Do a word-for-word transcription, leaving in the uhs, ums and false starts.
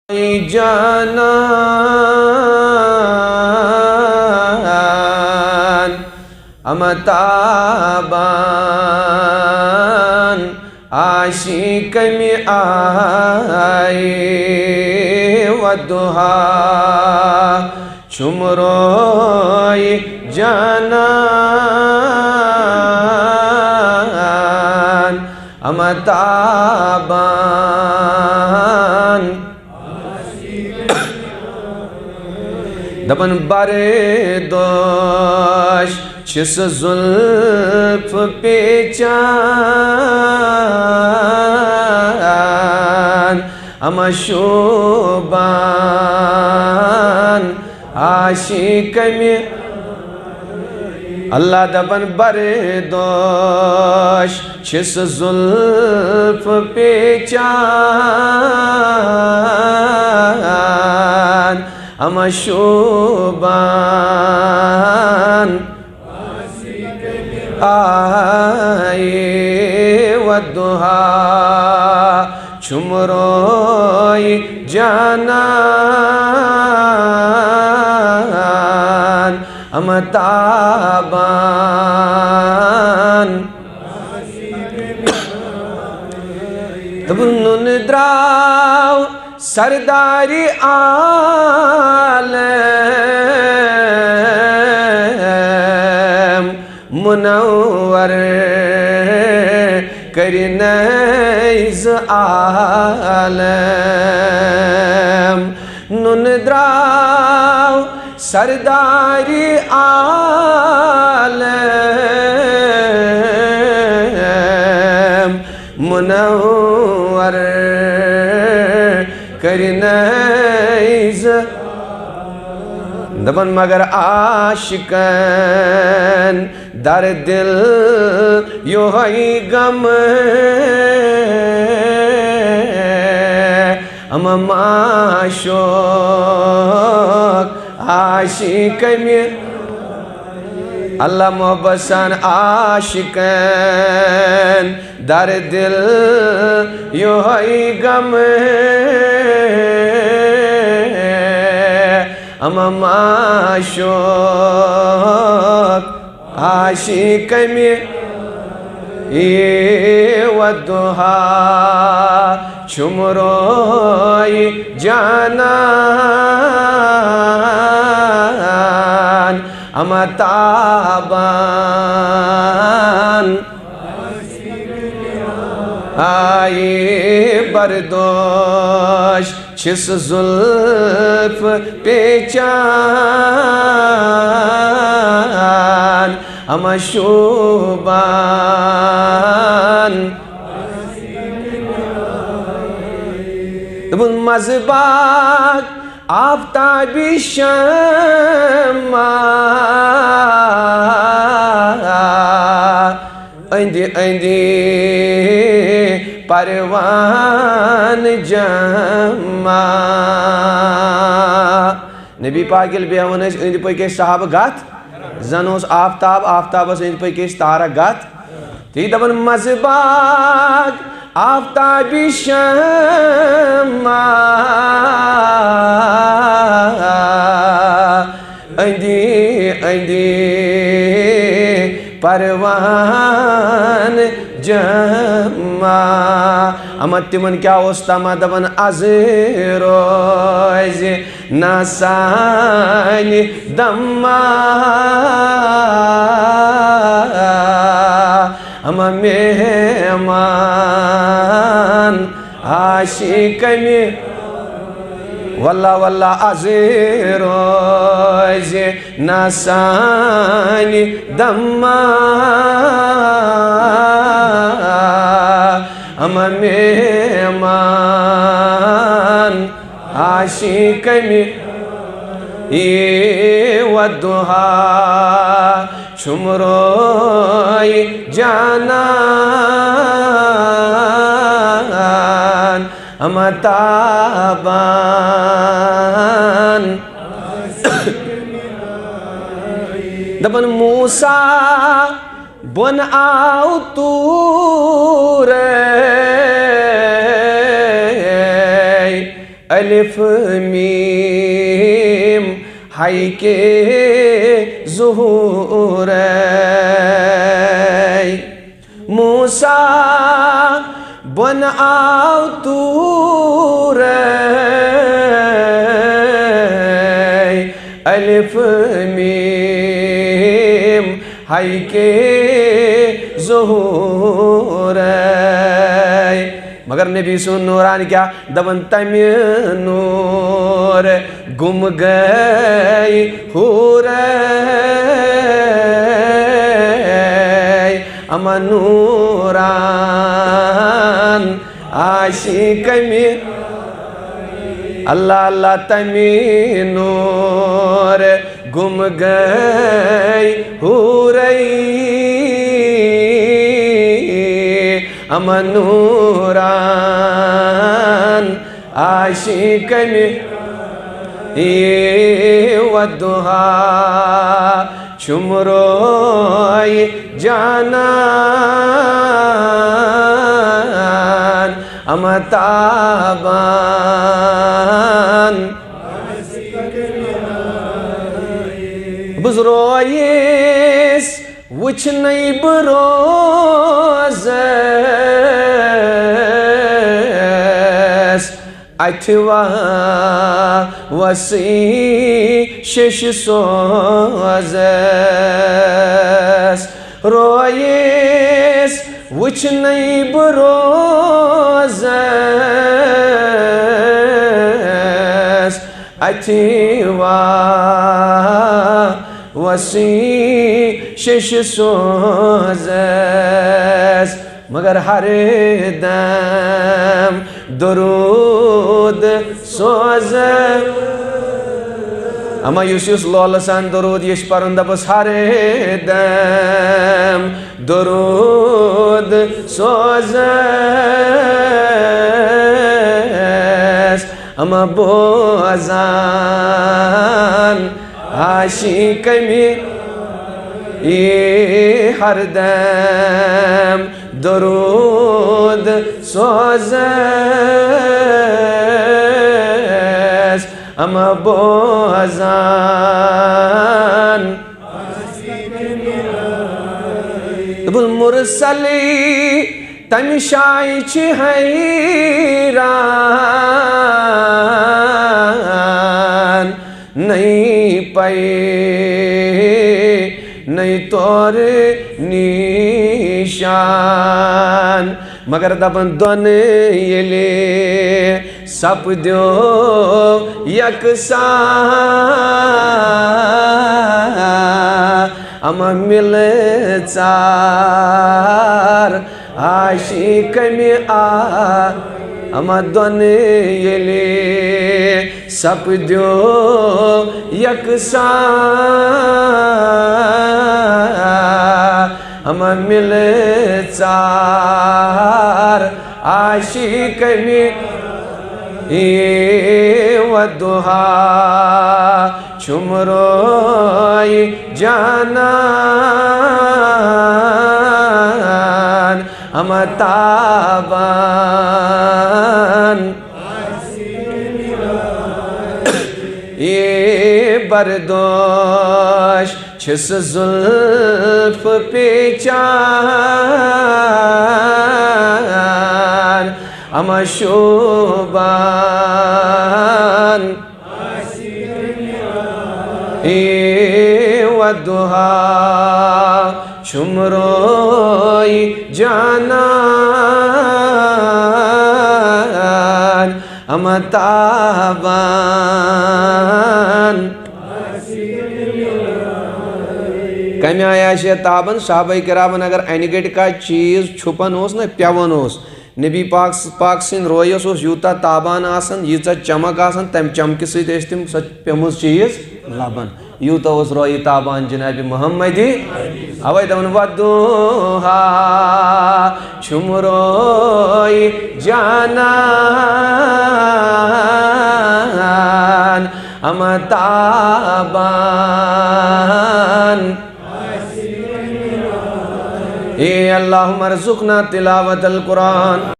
جانان، اما تابان، عاشق می آئی و دہا، چھم روئی جانان، اما تابان۔ دپان بردوش چھس زلف پیچان، اما شوبان عاشق می۔ اللہ دپان بردوش چھس زلف پیچان، اما شوبان آئی و دہا، چھم روئی جانان، اما تابان۔ دوٚپُن، نُنہٕ درٛاو سردارِ عالم منور کٔرِنَے زٕ عالم۔ نُنہٕ درٛاو سردارِ عالم منور کٔرِنَے زٕ۔ دَپان مگر عاشقن در دل یوہے غم، اما معشوق عاشق می۔ اللہ محبت سان عاشقن در دل یوہے غم، اما معشوق عاشق می والضحی چھُم روے جانان، اما تابان آیہِ بردوش۔ چھِس زُلف پیچان، اما شوٗبان۔ دوٚپُن مَزٕ باغ آفتابی شمع، أنٛدِ أنٛدِ پروان جمع۔ نبی پاک ییٚلہِ بیٚہوان ٲسۍ أنٛدۍ پٔکۍ ٲسۍ صحابہٕ گتھ، زن اوس آفتاب، آفتابس أنٛدۍ پٔکۍ ٲسۍ تارک گتھ۔ تی دپان مَزٕ باغ آفتابی شمع، أنٛدِ أنٛدِ پروان جمع۔ اما تِمن کیٛاہ اوس تما؟ دپان از روزِ نہ سانہِ دمہ، اما مہمان عاشق می۔ واللہ واللہ از روزِ نہ سانہِ دمہ، اما مہمان عاشق می۔ یہِ والضحی چھُم روے جانان، اما تابان۔ دپان موسیٰ بۄن آو طورے، الف میم ہائی کے ظہورے۔ موسیٰ بن آو طورے۔ الف میم ہائی کے ظہورے۔ مگر نبی سُنٛد نوران کیٛاہ؟ دپان تمہِ نور گم گئی حورے، اما نوران آشی کمی۔ اللہ اللہ تمہِ نور گم گئی حورے، اما نوران آشی کمی۔ والضحیٰ چھُم روے جانان اما تابان۔ بہٕ رویس وٕچھنَے بہٕ روزس اَتھِ واوسٕے شیشہِ سوزس۔ رویس وٕچھنَے بہٕ روزس اَتھِ واوسٕے شیشہِ سوزس۔ مگر ہر دم درود سوزس۔ اما یُس یُس لولہٕ سان درود یژھِ پرُن، دپس ہر دم درود سوزس۔ اما بوزان آشی کمی، ای ہر دم درود سوزس اما بوزان۔ دوٚپُن مرسلٕے تمہِ شایہِ چھِ حیران، نٔے پے نٔے طور نیشان۔ مگر دپان دۄن ییٚلہِ سپدیو یکساں، اما مِلہٕ ژار آشی کمہِ آ، اما دۄن ییٚلہِ سپدیو یکساں، اما مِلہٕ ژار آشی کمہِ۔ ای والضحیٰ چھُم روے جانان اما تابان۔ ای بردوش چھِس زلف پیچان اما شوبان۔ ای والضحیٰ چھُم روے جانان اما تابان۔ کمہِ آیہِ آسہِ ہے تابان؟ صحابہ کرامن اگر انہِ گٹہِ کانٛہہ چیٖز چھُپان اوس نا، پٮ۪وان اوس، نبی پاک، پاک سٕنٛدِ رویس اوس یوٗتاہ تابان آسان، ییٖژاہ چمک آسان، تمہِ چمکہِ سۭتۍ ٲسۍ تِم سۄ پیٚمٕژ چیٖز لبان۔ یوٗتاہ اوس رویہِ تابان جناب محمدی۔ اوے دپان، والضحیٰ چھُم روے جانان اما تابان۔ اے اللہم ارزقنا تلاوت القرآن۔